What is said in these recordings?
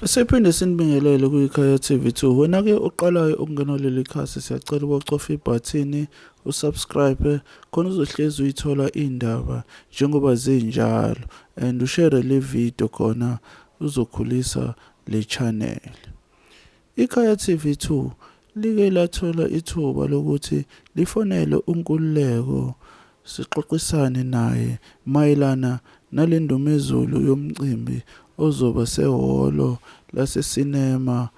Siphinde sinibingelele kwiKhaya TV2. Wena-ke oqalayo ukungena leli khasi siyacela ukucofa ibhathini usubscribe khona uzohlezi uyithola iy'ndaba njengoba zinjalo and ushere le video khona uzokhulisa le channel. Ikhaya TV2 like lathola ithuba lokuthi lifonele uNkululeko sixoxisane naye mayelana nale ndumezulu yomcimbi ozoba sehholo lasesinema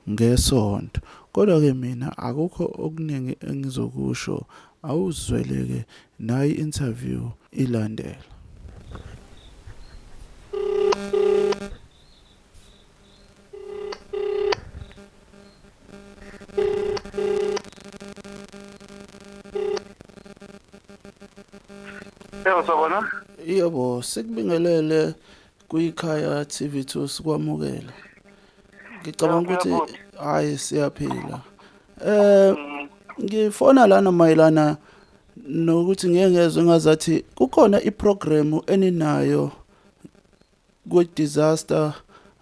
ngeSonto. Kodwa-ke mina akukho okuningi engizokusho, awuzwele-ke nayi i-interview ilandela. Yebo sawubona. Yebo, sikubingelele kwikhaya TV2 sikwamukela. Ngicabanga ukuthi hayi siyaphila. Eh ngifona lana mayelana nokuthi ngeke ngezwe ngazathi kukhona iprogram eninayo kwe-disaster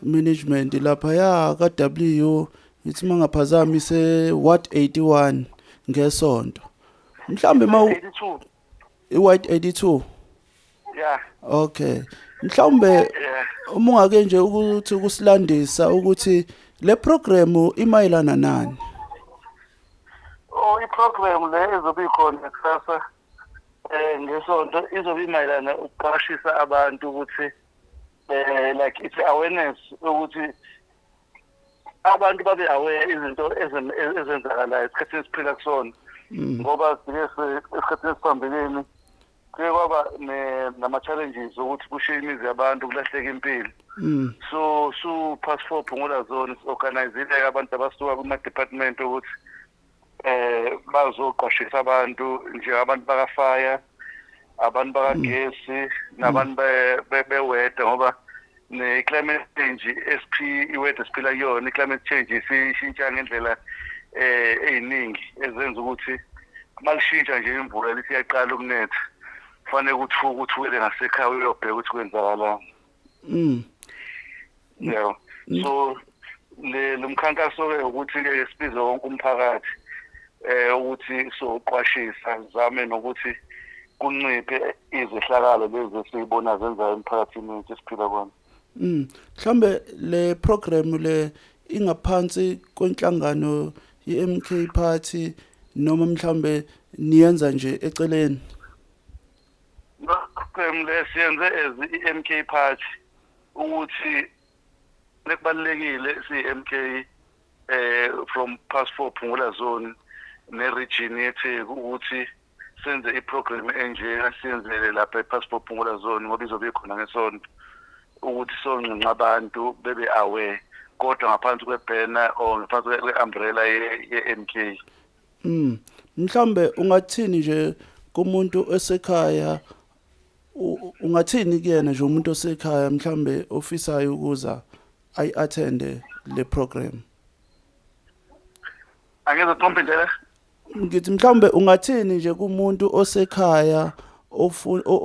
management laphaya ka-W ngithi uma ngaphazami se-ward 81 ngesonto mhlawumbe ma i-ward 82 yeah okay mhlawumbe uma ungake nje ukuthi ukusilandisa ukuthi le program imayelana nani. Oh i-program le ezobe ikhona kusasa ngesonto izobe imayelana ukuqwashisa abantu ukuthi like it's awareness ukuthi abantu babe aware izinto ezenzakalayo esikhathini esiphila kusona ngoba sike esikhathini esiphambilini kuye kwaba nama-challenges ukuthi kushiye imizi yabantu kulahleka impilo. So su past four Phungula zone si-organizile abantu abasuka kuma-department ukuthi bazoqwashisa abantu njengabantu bakafire, abantu bakagesi nabantu beweda ngoba ne-climate change SP iweather esiphila kuyona i-climate change isishintsha ngendlela eziningi ezenza ukuthi malishintsha nje imvula lithi iyaqala ukunetha kufanele ukuthi uthukele ngasekhaya uyobheka ukuthi kwenzakalani. Yeah. So le mkhankaso ke ukuthi ke sibize wonke umphakathi ukuthi soqwashisa zame nokuthi kunciphe izehlakalo lezi esiyibona zenzayo emphakathini wethu esiphila kuwona. Mhlambe le program le ingaphansi kwenhlangano ye-MK Party noma mhlambe niyenza nje eceleni? Program le siyenze as i-MK Party ukuthi lekubalekile si-MK from past four Phungula zone ne-region yeTheku ukuthi senze iprogram enjena siyenzele lapha e-past four Phungula zone ngoba izobe ikhona ngesonto ukuthi sonxenxa abantu bebe aware kodwa ngaphansi kwe-banner or ngaphansi kwe-umbrella ye-MK. Mhlambe ungathini nje kumuntu esekhaya, ungathini kuyena nje umuntu osekhaya mhlambe ofisayo ukuza ayi-attende le program? Angeze qomphindela. Ngithi mhlambe ungathini nje kumuntu osekhaya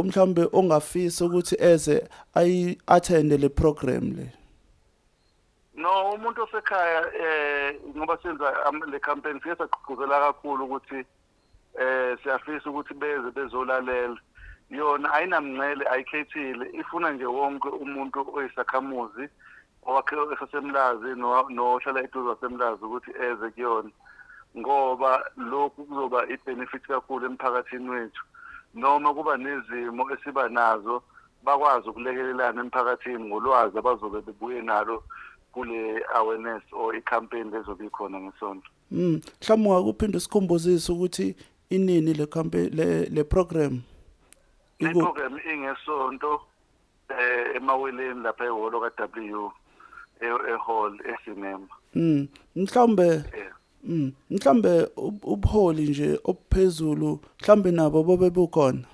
mhlambe ongafisa ukuthi eze ayi-attende le program le? No, umuntu osekhaya ngoba senza le campaign siye sagqugquzela kakhulu ukuthi siyafisa ukuthi beze bezolalela. Yona ayinamncele, ayikhethile, ifuna nje wonke umuntu oyisakhamuzi owakhe esasemlazi nohlala eduze kwasemlazi ukuthi eze kuyona ngoba lokhu kuzoba i-benefit kakhulu emphakathini wethu noma kuba nezimo esiba nazo bakwazi ukulekelelana emphakathini ngolwazi abazobe bebuye nalo kule awareness or i-campaign lezobe ikhona ngesonto. Mhlawumbe ungakuphinda usikhumbuzise ukuthi inini le campaign le program? Le program ingesonto emaweleni lapha ehholo ka-W ehall esinema. Mhlawumbe mhlawumbe ubuholi nje obuphezulu mhlawumbe nabo bobe bukhona.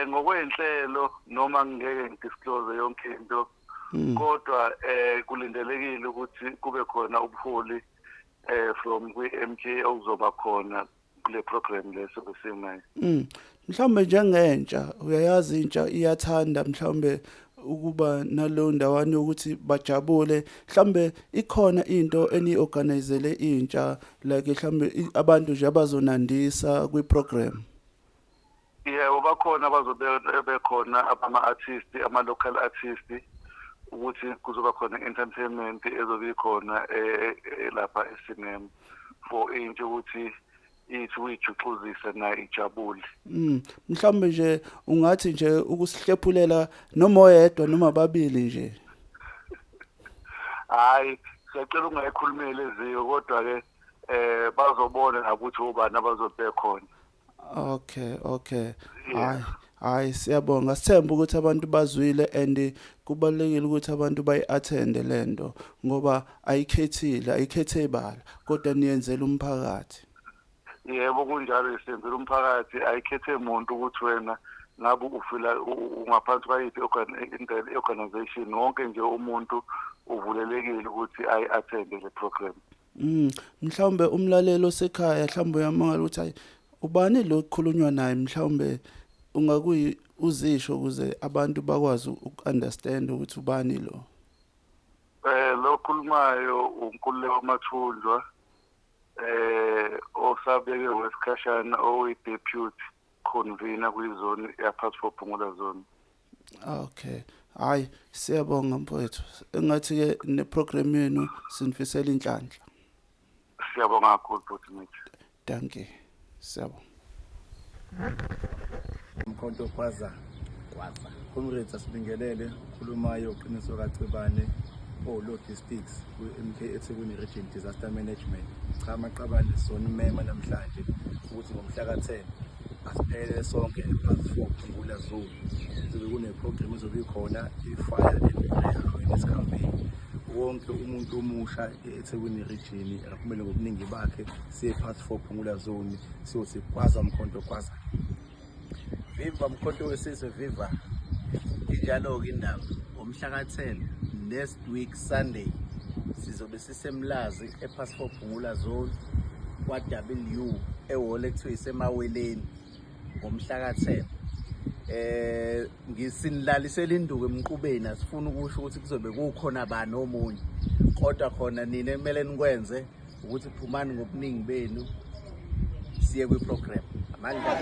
Ngokwenhlelo noma ngeke ngidisclose yonke into kodwa kulindelekile ukuthi kube khona ubuholi from kwi-MK okuzoba khona kule program leso besinayo. Mhlawumbe njengentsha uyayazi intsha iyathanda mhlawumbe ukuba naleyo ndawana yokuthi bajabule. Mhlambe ikhona into eniorganizele intsha, like mhlambe abantu nje abazonandisa kwi-program? Yebo, bakhona abazobe bekhona, abama-artist, ama-local artist, ukuthi kuzoba khona entertainment ezobe ikhona lapha esinema for intsha ukuthi ithi uyijuxuzise nayo ijabule. Mhlawumbe nje ungathi nje ukusihlephulela noma oyedwa noma babili nje. Hayi, siyacela ungayikhulumeli eziyo, kodwa ke bazobona nabo ukuthi obani abazobe bekhona. Okay. Hayi, hayi, siyabonga. Sithemba ukuthi abantu bazwile, and kubalulekile ukuthi abantu bayi-attend lento ngoba ayikhethile, ayikhethe ibala, kodwa niyenzela umphakathi. Yebo, kunjalo, isenzela umphakathi, ayikhethe umuntu ukuthi wena ngabe ufila ungaphansi kwayiphi organization. Wonke nje umuntu uvulelekile ukuthi ayi-attende le program. Mhlawumbe umlaleli osekhaya mhlawumbe uyamangala ukuthi hayi, ubani lo kukhulunywa naye, mhlawumbe ungakuyi uzisho ukuze abantu bakwazi uku-understand ukuthi ubani lo. Lo khulumayo uNkululeko Mathunjwa, osabeke wesikhashana, oyi-deputy convener kwizone yaphansi koPhungula Zone. Okay. Hayi, siyabonga mfowethu. Engathi ke ne-program yenu sinifisela inhlanhla. Siyabonga kakhulu futhi mithi. Dankie. Siyabonga. Mkhonto Gwaza. Gwaza. Comrades, asibingelele. Ukhulumayo uqiniso kaCibane, o-logistics ku-MK eThekwini Region Disaster Management. Cha, amaqabane, sonimema namhlanje ukuthi ngomhla ka-10 asiphelele sonke e-Pass 4 Phungula Zone. Kuzobe kune-program ezobe ikhona, i-Fire and Prayer Awareness Campaign. Wonke umuntu omusha eThekwini Region akaphumele ngobuningi bakhe, siye Pass 4 Phungula Zone, siyothi gwaza Mkhonto gwaza. Viva Mkhonto wesizwe, viva! Injalo-ke indaba. Ngomhla ka-10, next week Sunday, sizobe siseMlazi ePass 4 Phungula Zone kwa-W, ehholo ekuthiwa iseMaweleni, ngomhla ka-10. Ngisinilalisela induku emqubeni, asifuni ukusho ukuthi kuzobe kukhona bani omunye, kodwa khona nina ekumele nikwenze ukuthi phumani ngobuningi benu siye kwi-program. Amandla.